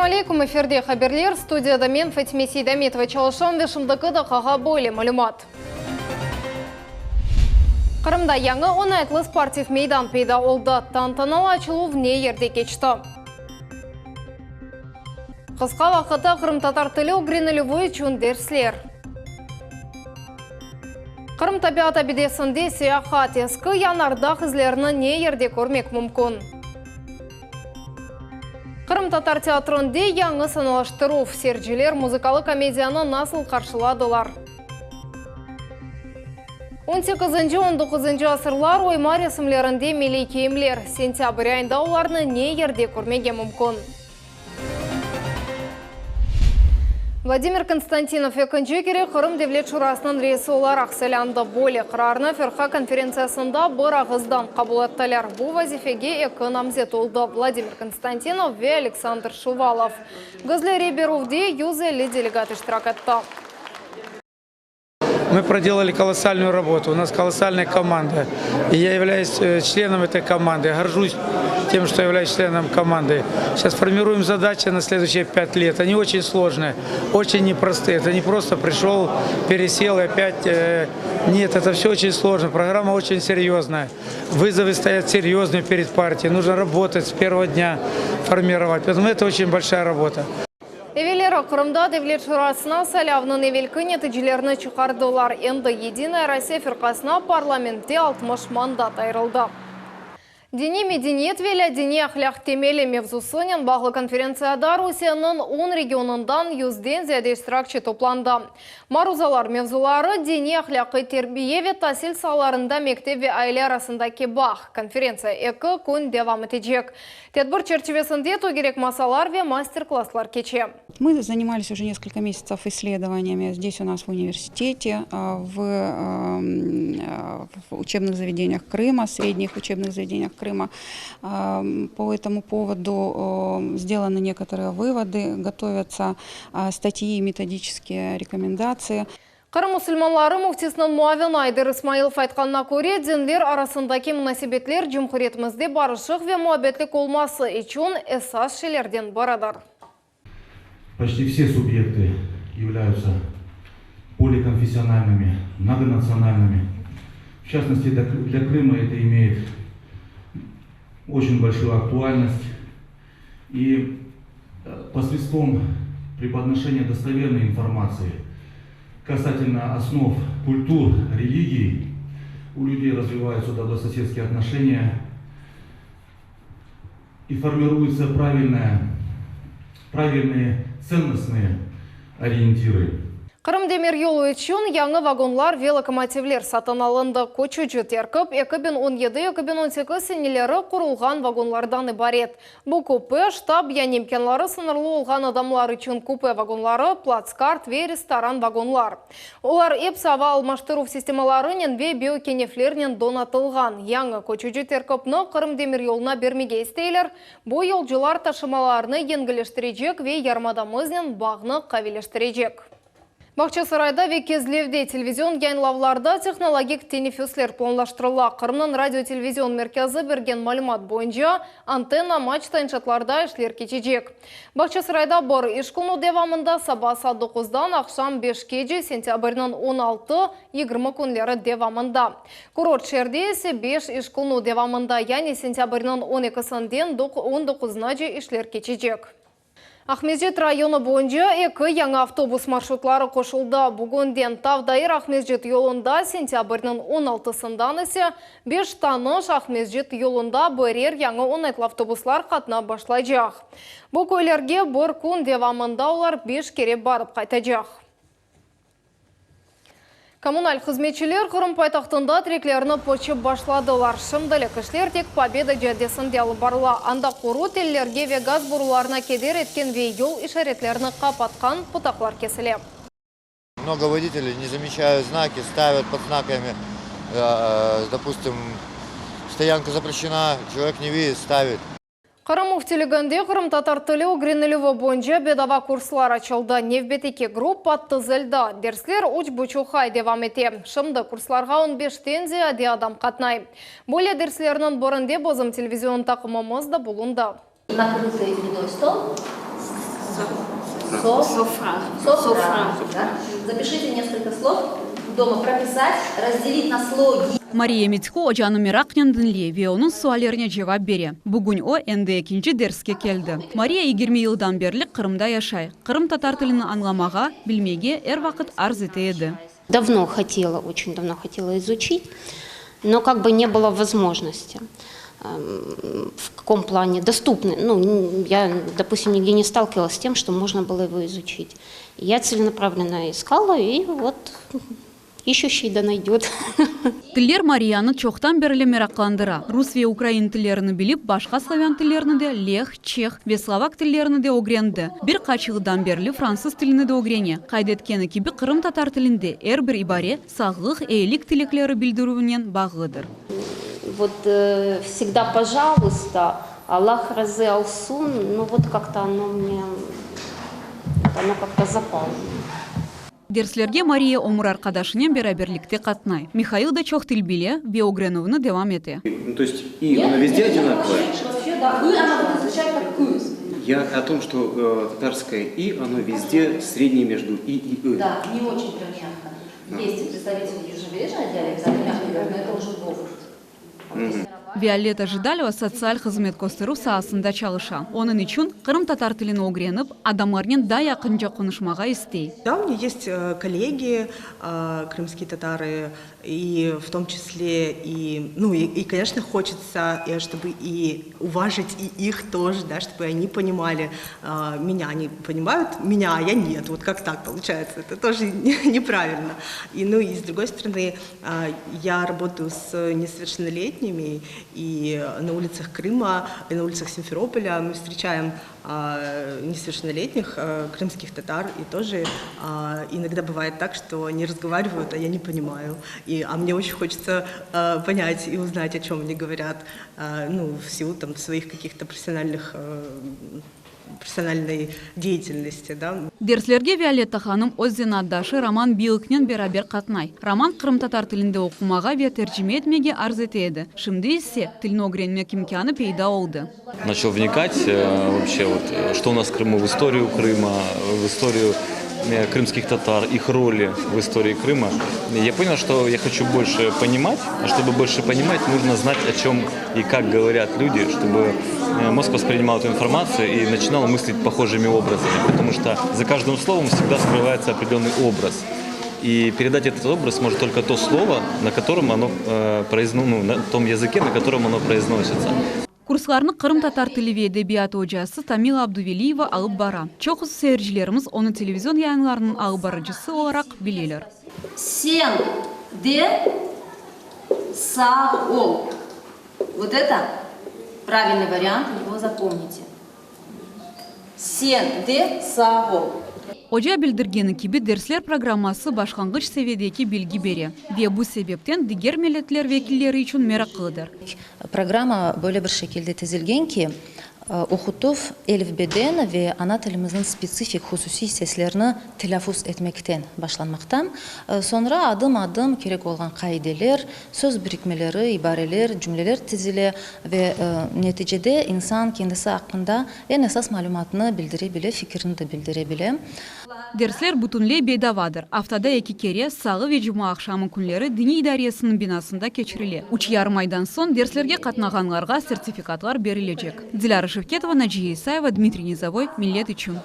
Selâm aleyküm, efirde haberler, studiyada men, Fatime Seydametova çalışam ve şimdiki daqqağa böyle malümat. Qırımda yañı oñaytlı sportiv meydan peyda oldı. Tantanalı açıluv ne yerde keçti? Qısqa vaqıtta qırımtatar tili ögrenilüvi içün dersler. Qırım tabiat abidesinde seyahat, eski yanardağ izlerini ne yerde körmek mümkün? Qırımtatar teatrinde yañı sanalaştıruv, seyirciler muzıkalı komediyanı nasıl qarşıladılar? On sekizinci, on doquzıncı asırlar oyma resimlerinde milliy kiyimler, sentâbr ayında olarnı ne yerde körmege mümkün? Vladimir Konstantinov ekinci kere Qırım Devlet Şurasınıñ reisi olaraq saylandı. Böyle qararnı firqa konferentsiyasında bir ağızdan qabul ettiler. Bu vazifege eki namzet oldı, Vladimir Konstantinov ve Aleksandr Şuvalov. Gizli rey berüvde 150 delegat iştirak etti. Мы проделали колоссальную работу, у нас колоссальная команда. И я являюсь э, членом этой команды, горжусь тем, что являюсь членом команды. Сейчас формируем задачи на следующие пять лет. Они очень сложные, очень непростые. Это не просто пришел, пересел и опять... Э, нет, это все очень сложно, программа очень серьезная. Вызовы стоят серьезные перед партией. Нужно работать с первого дня, формировать. Поэтому это очень большая работа. Evelleri Qırımda Devlet Şurasına saylavnıñ evelki neticelerini çıqardılar. Endi Yedinaya Rossiya firqasına parlamentte 60 mandat ayırıldı. Diniy medeniyet ve lâdiniy ahlâq temeli mevzusınen bağlı konferentsiyada Rusiyeniñ on regionından yüzden ziyade iştirakçi toplandı. Maruzalar mevzuları, diniy ahlâqiy terbiye ve tasil saalarında mektep ve aile arasındaki bağ. Konferentsiya eki kün devam etecek. Tedbir çerçivesinde tögerek masalar ve master-klasslar keçe. Мы занимались уже несколько месяцев исследованиями здесь у нас в университете, в, в учебных заведениях Крыма, средних учебных заведениях Крыма. По этому поводу сделаны некоторые выводы, готовятся статьи и методические рекомендации. Qırım musulmanları müftisiniñ muavini Ayder İsmailov aytqanına köre, dinler arasındaki munasebetler cumhuriyetimizde barışıq ve muabbetlik olması içün esas şeylerden biridir. Почти все субъекты являются поликонфессиональными, многонациональными. В частности, для Крыма это имеет очень большую актуальность. И посредством преподношения достоверной информации касательно основ культур, религий, у людей развиваются добрососедские отношения и формируются правильные, правильные ценностные ориентиры. Qırım demir yolu içün yañı vagonlar ve lokomotivler satın alındı. Köçüci terkip 2017-2018 seneleri qurulğan vagonlardan ibaret. Bu kupe, ştab, yani imkânları sıñırlı olğan adamlar içün kupe vagonları, platskart ve restoran vagonlar. Olar episi ava almaştıruv sistemalarınen ve biokeneflernen donatılğan. Yañı köçüci terkipni Qırım demir yoluna bermege isteyler. Bu yolcular taşımalarını yengilleştirecek ve yarımadamıznen bağnı qaviyleştirecek. Bağçasarayda ve Kezlevde televizion yayınlavlarda tehnologik teneffüsler planlaştırıla. Qırımnıñ radio-televizion merkezi bergen malümat boyunca, antenna maçta inşaatlarda işler keçecek. Bağçasarayda bir iş künü devamında saba saat doquzdan aqşam beşkece, sentâbrniñ 16, 20 künleri devamında. Kurort şeerde ise beş iş künü devamında, yani sentâbrniñ on ekisinden on doquzınace işler keçecek. Aqmescit rayonı boyunca eki yañı avtobus marşrutları qoşuldı. Bugünden Tav-Dair-Aqmescit yolunda, sentâbrniñ on altısından ise Beş Tanış-Aqmescit yolunda birer yañı oñaytlı avtobuslar qatnap başlaycaq. Bu köylerge bir kün devamında olar beş kere barıp qaytacaq. Kommunal hızmetçiler Qırım paytahtında tereklerni pıçıp başladılar. Şimdilik işler tek Pobeda caddesinde alıp barıla. Anda quru tellerge ve gaz borularına keder etken ve yol işaretlerini qapatqan pıtaqlar kesile. Много водителей не замечают знаки, ставят под знаками, допустим, стоянка запрещена, человек не видит, ставит. Qırım Müftiliginde qırımtatar tili ögrenilüvi boyunca bedava kurslar açıldı. Nevbetteki gruppa tizildi. Dersler üç buçuq ay devam ete. Şimdi kurslarğa on beşten ziyade adam qatnay. Böyle derslerniñ birinde bizim televizion taqımımız da bulundı. Nakrıtый земляной стол. Sofra. Sofra. Да? Запишите несколько слов дома, прописать, разделить на слоги. Mariya Mitko ocanı meraqnen diñley ve onıñ suallerine cevap bere. Bugün o, endi ekinci derske keldi. Mariya yigirmi yıldan berli Qırımda yaşay. Qırımtatar tilini añlamağa, bilmege er vaqıt arz ete edi. Давно хотела, очень давно хотела изучить, но как бы не было возможности. В каком плане доступны. Ну, я, допустим, нигде не сталкивалась с тем, что можно было его изучить. Я целенаправленно искала, и вот ищущий да найдет. Tiller Mariyanı çoqtan berli meraqlandıra. Rus ve ukrain tillerini bilip, başqa slavyan tillerini de, leh, çeh ve slovak tillerini de ögrendi. Bir qaç yıldan berli fransız tilini de ögrene. Qayd etkeni kibi, qırımtatar tilinde er bir ibare sağlıq, eyilik tilekleri bildirüvinen bağlıdır. Вот всегда пожалуйста, Allah razı olsun, ну вот как-то оно мне, оно как-то запало. Derslerge Mariya ömür arqadaşınen beraberlikte qatnay. Mihail da çoq til bile ve ögrenüvni devam ete. Ну, то есть и оно везде одинаковое? Вообще, да. Ы она будет звучать как ы. Я о том, что э, татарское и, оно везде среднее между и и ы. Да, не очень прям мягко. Есть представители южнобережного диалекта, они мягко говорят, но это уже говор. Violetta Jidalova sotsial hızmet kösterüv saasında çalışa. Onıñ içün qırımtatar tilini ögrenip, adamlarnen daa yaqınca qonuşmağa istey. Да, у меня есть коллеги, крымские татары, и в том числе, и, ну, и, и, конечно, хочется, чтобы и уважить и их тоже, да, чтобы они понимали меня, они понимают меня, а я нет, вот как так получается, это тоже неправильно. И, ну, и с другой стороны, я работаю с несовершеннолетними, и на улицах Крыма, и на улицах Симферополя мы встречаем несовершеннолетних крымских татар, и тоже иногда бывает так, что они разговаривают, а я не понимаю. И, а мне очень хочется понять и узнать, о чем они говорят, ну, в силу там, своих каких-то профессиональных профессиональной деятельности, да. Derslerge Violetta hanım öz zenaatdaşı Roman Bilıknen beraber qatnay. Roman qırımtatar tilinde oqumağa ve tercime etmege arz ete edi. Şimdi ise tilni ögrenmek imkânı peyda oldı. Начал вникать вообще, вот, что у нас в Крыму, в историю Крыма, в историю крымских татар, их роли в истории Крыма. Я понял, что я хочу больше понимать, а чтобы больше понимать, нужно знать, о чем и как говорят люди, чтобы мозг воспринимал эту информацию и начинал мыслить похожими образами, потому что за каждым словом всегда скрывается определенный образ. И передать этот образ может только то слово, на котором оно э, произно, ну, на том языке, на котором оно произносится. Kurslarnı qırımtatar tili ve edebiyatı ocası Tamila Abduveliyeva alıp bara. Çoqusı seyircilerimiz onı televizion yayınlarınıñ alıp barıcısı olaraq bileler. Sen de sağ ol. Вот это правильный вариант, его запомните. Sen de sağ ol. Oca bildirgeni kibi, dersler programması başlanğıç seviyedeki bilgi bere ve bu sebepten diger milletler vekilleri içün meraqlıdır. Programma böyle bir şekilde tizilgen ki, oqutuv elifbeden ve ana tilimizniñ spetsifik, hususiy seslerini telâffuz etmekten başlanmaqta. Soñra adım-adım kerek olğan qaideler, söz birikmeleri, ibareler, cümleler tizile ve neticede insan kendisi aqqında eñ esas malümatnı bildire bile, fikirini de bildire bile. Dersler bütünley bedavadır. Aftada eki kere, salı ve cuma aqşamı künleri Diniy idaresiniñ binasında keçirile. Üç yarım aydan soñ derslerge qatnağanlarğa sertifikatlar berilecek. Dilâra Şevketova, Naciye İsayeva, Dmitriy Nizovoy, Millet içün.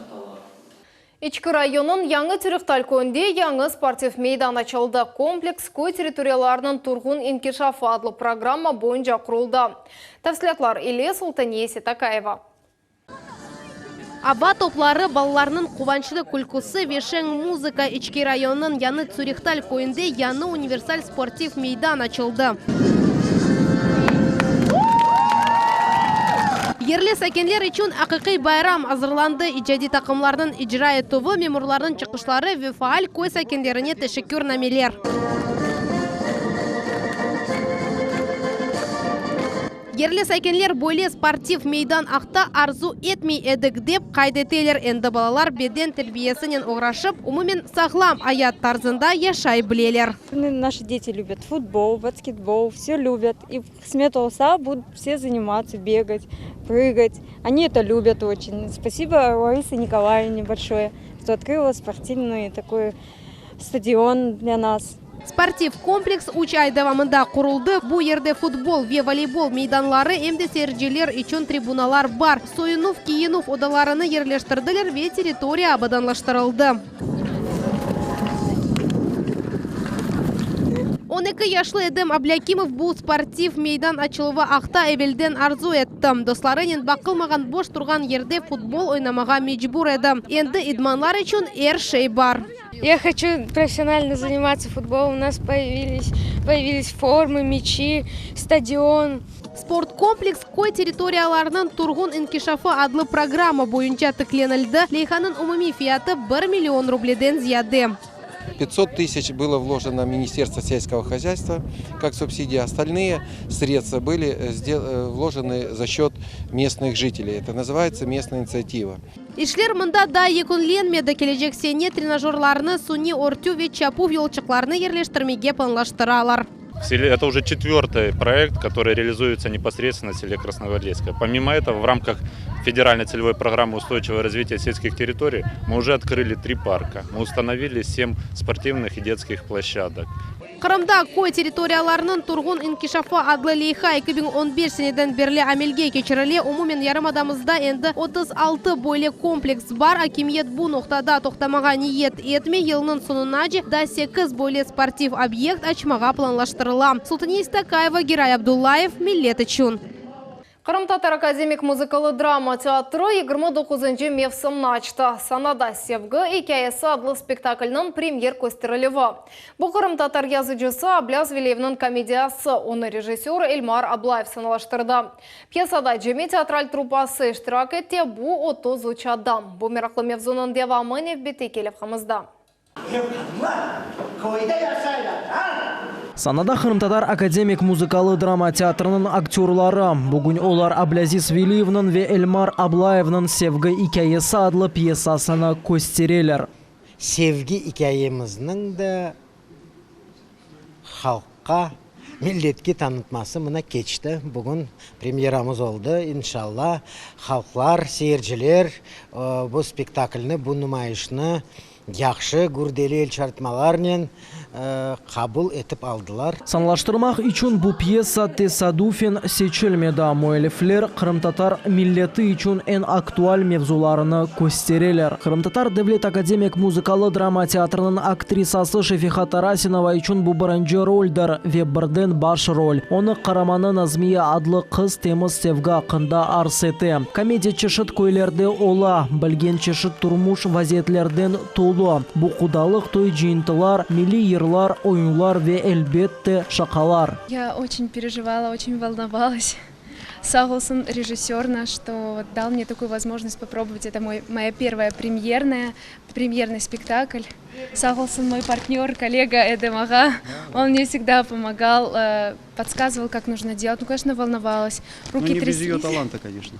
İçki rayonınıñ Yañı Türüqtal köyünde yañı sportiv meydan açıldı. Kompleks Köy territoriyalarınıñ turğun inkişafı adlı programma boyunca quruldı. Tafsilâtlar ile Sultaniye Setakayeva. Ava topları, balalarnıñ quvançlı külküsi ve şeñ muzıka, İçki rayonınıñ Yañı Tsurihtal köyünde yañı universal sportiv meydan açıldı. Yerli sakinler içün aqiqiy bayram azırlandı, icadiy taqımlarnıñ icra etüvi, memurlarnıñ çıqışları ve faal köy sakinlerine teşekkürnameler. Yerli sakinler böyle sportiv meydan aqta arzu etmey edik, dep qayd eteler. Endi balalar beden terbiyesinen oğraşıp, umumen sağlam ayat tarzında yaşay bileler. Naşı deti lübят futbol, basketbol, vse lübят. И qısmet olsa, budut vse zanimatsa, begat, prıgat. Oni eto lübят oçen. Spasibo Lariсе Nikolaevne bolşoye, çto otkryla sportivnıy takoy stadion dlâ nas. Sportiv kompleks üç ay devamında quruldı. Bu yerde futbol ve voleybol meydanları, em de seyirciler içün tribunalar bar. Soyunuv, kiyinüv odalarını yerleştirdiler ve territoriya abadanlaştırıldı. 12 yaşlı Edem Ablâkimov bu sportiv meydan açıluvı aqta evelden arzu etti. Dostlarınen baqılmağan boş turğan yerde futbol oynamağa mecbur edi. Endi idmanlar içün er şey bar. Ya hoçu professionально zanimatsa futbolom, u nas poyaviliş poyavilis formı, myaçi, stadion. Sport kompleks Köy territoriyalarınıñ turğun inkişafı adlı programma boyunca tiklenildi. Leyhanıñ umumiy fiyatı bir million rubleden ziyade. 500 tısяч было вложено Министерство сельского хозяйства как субсидия, остальные средства были вложены за счет местных жителей. Это называется местная инициатива. İşler mında daa yekünlenmedi, kelecek sene trenajörlarnı, suniy örtü ve çapuv yolçıqlarını yerleştirmege planlaştıralar. Это уже четвертый проект, который реализуется непосредственно в селе Красногвардейское. Помимо этого, в рамках федеральной целевой программы устойчивого развития сельских территорий мы уже открыли три парка. Мы установили семь спортивных и детских площадок. Qırımda Köy territoriyalarınıñ turğun inkişafı adlı leyha 2015 seneden berli amelge keçirile. Umumen yarımadamızda endi 36 böyle kompleks bar. Akimiyet bu noqtada toqtamağa niyet etmey, yılnıñ soñunace daa sekiz böyle sportiv obyekt açmağa planlaştırıla. Sultaniye İstakayeva, Giray Abdullayev, Millet içün. Qırımtatar akademik muzıkalı drama teatri 29-ncı mevsimni açtı. Sanada Sevgi ikâyesi adlı spektaklniñ premyer kösterilüvi. Bu qırımtatar yazıcısı Ablâz Veliyevniñ komediyası, onı rejissör Elmar Ablayev sanalaştırdı. Pyesada cemi teatral truppası iştirak ete, bu 33 adam. Bu meraqlı mevzunıñ devamı nevbetteki levhamızda. Sanada Qırımtatar akademik muzıkalı drama teatriniñ aktörları. Bugün olar Ablâziz Veliyevniñ ve Elmar Ablayevniñ Sevgi ikâyesi adlı pyesasını köstereler. Sevgi ikâyemizniñ de halqqa, milletke tanıtması mına keçti. Bugün premyeramız oldı. İnşalla, halqlar, seyirciler bu spektaklni, bu numayışnı yahşı, gürdeli elçartmalarnen qabul etip aldılar. Sanlaştırmaq içün bu pyesa tesadufen seçilmedi, müellifler qırımtatar milleti içün eñ aktual mevzularını köstereler. Qırımtatar devlet akademik muzıkalı drama teatriniñ aktrisası Şefiha Tarasinova içün bu birinci roldir ve birden baş rol. Onı qaramanı Nazmiye adlı qız temiz sevgi aqqında arz ete. Komediya çeşit köylerde ola bilgen çeşit turmuş vaziyetlerden tolu. Bu qudalıq, toy, cıyıntılar, milliy yırlar, oyunlar ve, elbette, şaqalar. Ya oçün perejivala, oçün volnovalas. Sağ olsun rejissör naş, что вот дал мне такую возможность попробовать. Это мой, моя первая премьерная, премьерный спектакль. Sağ olsun мой партнер, коллега Эдем ağa. Он мне всегда помогал, э, подсказывал, как нужно делать. Ну, конечно, волновалась. Руки Ну, не без тряслись. ее таланта, конечно.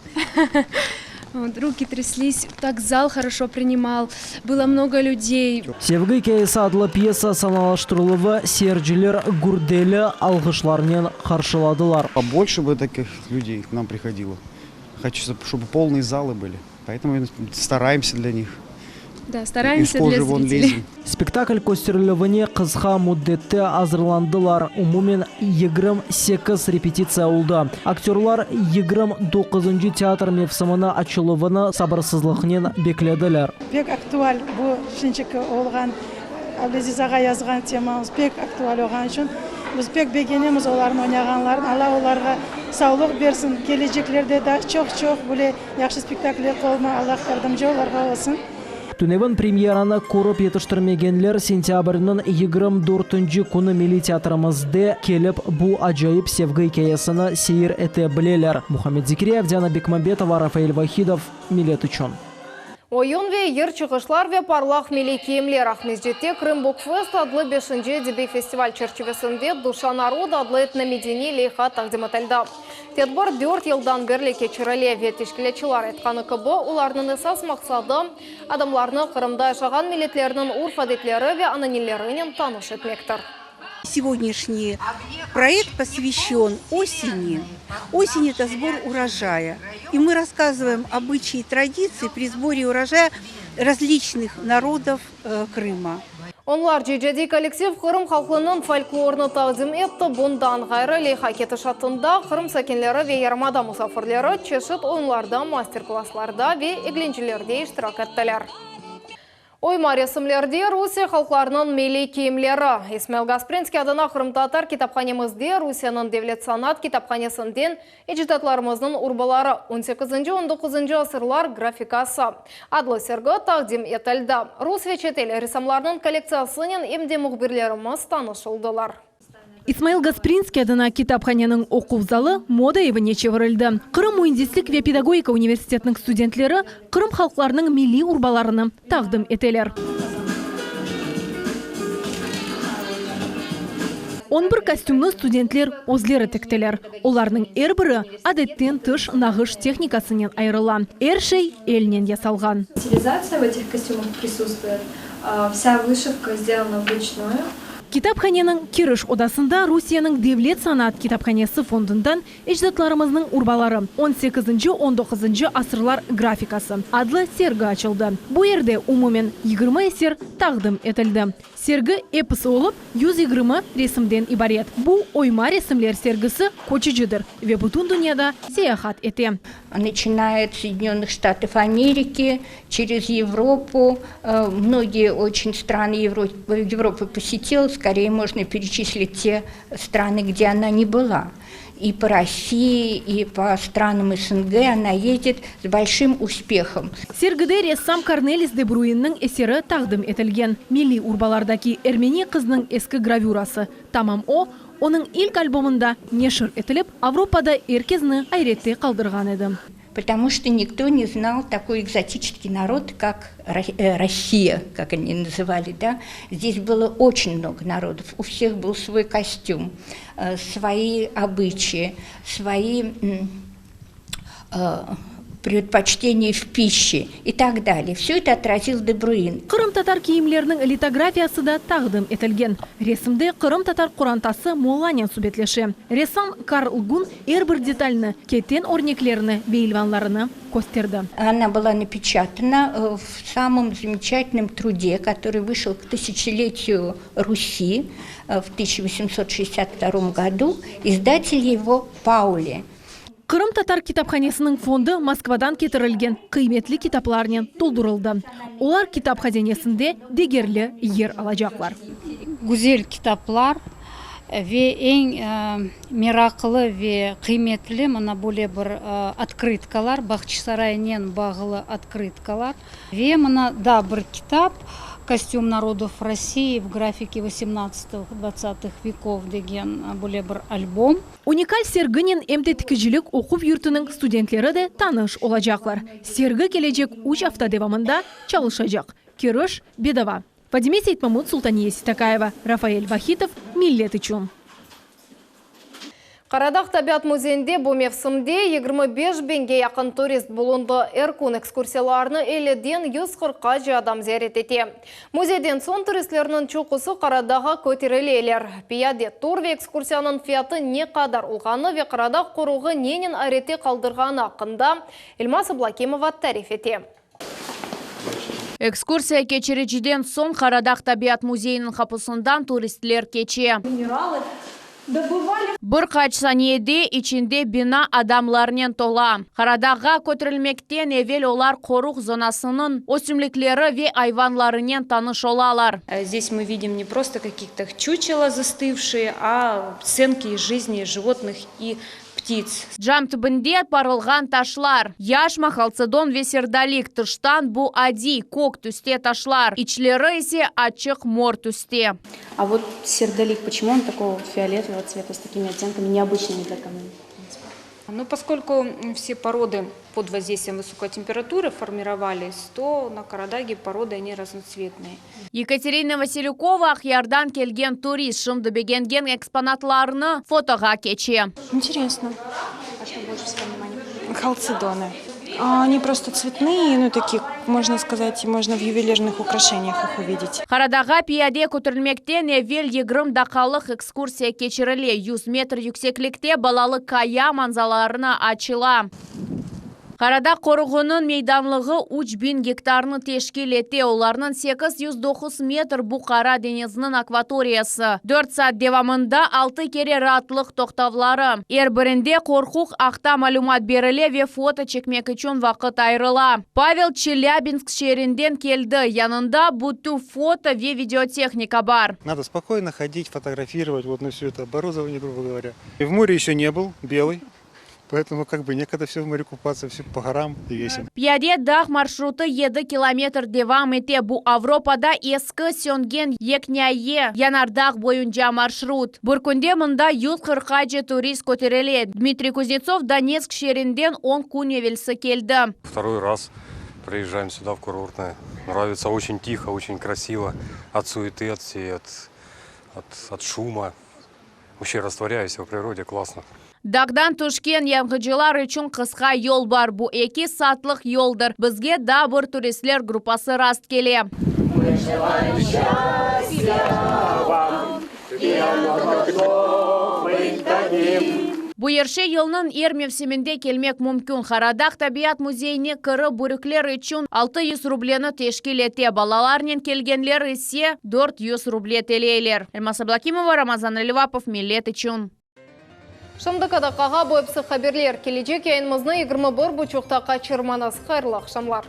Вот, руки тряслись, так зал хорошо принимал, было много людей. Sevgi ikâyesi adlı pyesa sanalaştırıluvı seyirciler gürdeli alğışlarnen qarşıladılar. Побольше бы таких людей к нам приходило. Хочется, чтобы полные залы были. Поэтому стараемся для них. Да, стараемся Из кожи для вон зрителей. лезем. Spektakl kösterilüvine qısqa müddette azırlandılar, umumen 28 repetitsiya oldı. Aktörlar 29-ncı teatr mevsimini açıluvını sabırsızlıqnen beklediler. Pek aktual bu şimdiki olğan Ablâziz ağa yazğan temamız pek aktual olğan içün biz pek begenemiz olarnıñ oynağanların. Alla olarğa savlıq bersin, keleceklerde daa çoq-çoq böyle yahşı spektakller qoyma Alla yardımcı olarğa olsun. Tünevin premyeranı körip yetiştirmegenler sentâbrniñ 24-nci künü Milliy teatrimizde kelip bu acayip sevgi ikâyesini seyir ete bileler. Muhammed Zekiryayev, Diana Bekmambetova, Rafael Vahidov, Millet içün. Oyun ve yır çıqışlar ve parlaq milliy kiyimler Aqmescitte Krım Bookfest adlı beşinci edebiy festival çerçivesinde Duşa naroda adlı etnomedeniy leyha taqdim etildi. Tedbir dört yıldan berli keçirile ve teşkilâtçılar aytqanı kibi, olarnıñ esas maqsadı, adamlarnı Qırımda yaşağan milletlerniñ urf-adetleri ve ananelerinen tanış etmektir. Segodняшний проект посвящен осени. Осень – это сбор урожая. И мы рассказываем обычаи и традиции при сборе урожая различных народов э, Крыма. Onlarca icadiy kollektiv Qırım halqınıñ folklorını taqdim etti. Bundan ğayrı, leyha ketişatında Qırım sakinleri ve yarımada musafirleri çeşit oyunlarda, master-klasslarda ve eglencelerde iştirak ettiler. Oyma resimlerde Rusiye halqlarınıñ milliy kiyimleri. İsmail Gasprinskiy adına qırımtatar kitaphanemizde Rusiyeniñ Devlet sanat kitaphanesinden Ecdatlarımıznıñ urbaları, on sekizinci, on doquzıncı asırlar grafikası adlı sergi taqdim etildi. Rus ve çetel ressamlarnıñ kollektsiyasınen em de mühbirlerimiz tanış oldılar. İsmail Gasprinskiy adına kitaphaneniñ oquv zalı moda evine çevirildi. Qırım müendislik ve pedagogika universitetiniñ studentleri Qırım halqlarınıñ milliy urbalarını taqdim eteler. On bir kostümni studentler özleri tiktiler. Olarnıñ er biri adetten tış nağış tehnikasınen ayırıla. Er şey elnen yasalğan. Stilizatsiya v etih kostümah prisutstvuet, vsâ vışivka sdelana vruçnuyu. Kitaphaneniñ kiriş odasında Rusiyeniñ Devlet sanat kitaphanesi fondundan Ecdatlarımıznıñ urbaları, on sekizinci, on doquzıncı asırlar grafikası adlı sergi açıldı. Bu yerde umumen 20 eser taqdim etildi. Sergi episi olıp 120 resimden ibaret. Bu oyma resimler sergisi köçücidir ve bütün dünyada seyahat ete. Начиная от Соединенных Штатов Америки, через Европу, многие очень страны Европы посетила, скорее можно перечислить те страны, где она не была. И по России, и по странам СНГ она ездит с большим успехом. Sergide ressam Kornelis de Bruinniñ eseri taqdim etilgen. Milliy urbalardaki ermeni qıznıñ eski gravürası, tamam o, onıñ ilk albomında neşir etilip, Avropada er kezni ayrette qaldırğan edi. Потому что никто не знал такой экзотический народ, как э, Россия, как они называли, да. Здесь было очень много народов, у всех был свой костюм, э, свои обычаи, свои э, предпочтения в пище и так далее. Все это отразил де Бруин. Qırımtatar kiyimleriniñ litografiyası da taqdim etilgen. Resimde qırımtatar qorantası mollanen subetleşe. Ressam Karl Gun er bir detalni, keten örneklerini ve ilvanlarını kösterdi. Она была напечатана э, в самом замечательном труде, который вышел к тысячелетию Руси э, в 1862 году. Издатель его Паули. Qırımtatar kitaphanesiniñ fondu Moskvadan ketirilgen qıymetli kitaplarnen toldurıldı. Olar kitap hazinesinde degerli yer alacaqlar. Güzel kitaplar ve eñ meraqlı ve qıymetli mına böyle bir otkrıtkalar, Bağçasaraynen bağlı otkrıtkalar. Ve mına daa bir kitap, Kostüm narodov Rossii v grafike vosemnadtsatogo-dvadtsatih vekov degen böyle bir albom. Unikal serginen em de tikicilik oquv yurtunıñ studentleri de tanış olacaqlar. Sergi kelecek üç afta devamında çalışacaq. Kiriş bedava. Fadime Seytmamut, Sultaniye Seytakayeva, Rafael Vahitov, Millet içün. Qaradağ tabiat müzeyinde bu mevsimde 25 biñge yaqın turist bulundı. Er kün ekskursiyalarnı elliden 140-qace adam ziyaret ete. Müzeyden soñ turistlerniñ çoqusı Qaradağğa köterileler. Piyade tur ve ekskursiyanıñ fiyatı ne qadar olğanı ve Qaradağ qoruğı nenen ayrette qaldırğanı aqqında Elmaz Ablâkimova tarif ete. Ekskursiya keçiriciden soñ Qaradağ tabiat müzeyiniñ qapusından turistler keçe. Bir qaç saniyede içinde bina adamlarnen tola. Qaradağğa köterilmekten evel olar qoruq zonasınıñ ösümlikleri ve ayvanlarınen tanış olalar. Здесь мы видим не просто каких-то чучела застывшие, а сценки из жизни животных и птиц. Cam tübünde parılğan taşlar. Yaşma, haltsedon ve serdolik, tıştan bu adiy, kök tüste taşlar, içleri ise açıq mor tüste. A vot serdolik, počemu on takogo fioletovого tsveta s takimi ottenkami neobıçnymi dlâ kamney, v printsipe? Nu, poskolku vse poroды pod vozdeystviyem vysokoy temperaturı formirovalis, to na Karaдаге poroды oni raznotsvetnye. Yekaterina Vasilükova, Aqyardan kelgen turist, şimdi begengen eksponatlarnı fotoğa keçe. İnteresno. больше всего внимание? Халцедоны. Они просто цветные, ну такие, можно сказать, можно в ювелирных украшениях их увидеть. Qaradağğa piyade köterilmekten evel 20 daqqalıq ekskursiya keçirile. 100 metr yükseklikte balalı qaya manzaraları açıla. Qaradağ qoruğınıñ meydanlığı 3000 gektarnı teşkil ete. Olarnıñ 809 metr bu Qara deñizniñ akvatoriyası. 4 saat devamında 6 kere raatlıq toqtavları. Er birinde qoruq aqta malümat berile ve foto çekmek içün vaqıt ayırıla. Pavel Çelâbinsk şeerinden keldi. Yanında bütün foto ve videotehnika bar. Надо спокойно ходить, фотографировать вот на все это оборудование, грубо говоря. И в море еще не был, белый, поэтому как бы некогда все в море купаться, все по горам и весим. Piyade dağ marşrutı 7 kilometr devam ete. Bu Avropada eski söngen yekâne yanardağ boyunca marşrut. Bir künde mında 140 turist köterile. Dmitriy Kuznetsov Donetsk şeerinden 10 kün evelsi keldi. Второй раз приезжаем сюда, в Курортное. Нравится очень тихо, очень красиво. От суеты, от всей, от, от, от шума. Вообще растворяюсь в природе, классно. Dağdan tüşken yanğıcılar içün qısqa yol bar. Bu 2 saatlıq yoldır. Bizge daa bir turistler gruppası rast kele. Мы желаем счастья вам, и оно должно быть таким. Bu yerge yılnıñ er mevsiminde kelmek mümkün. Qaradağ tabiat müzeyine kirip büyükler içün 600 rubleni teşkil ete. Balalarnen kelgenler ise 400 ruble töleyler. Elmaz Ablakimova, Ramazan Elvapov, Millet içün. Şimdiki daqqağa bu episi haberler. Kelecek yayınımıznı 21.30-da qaçırmañız. Hayırlı aqşamlar.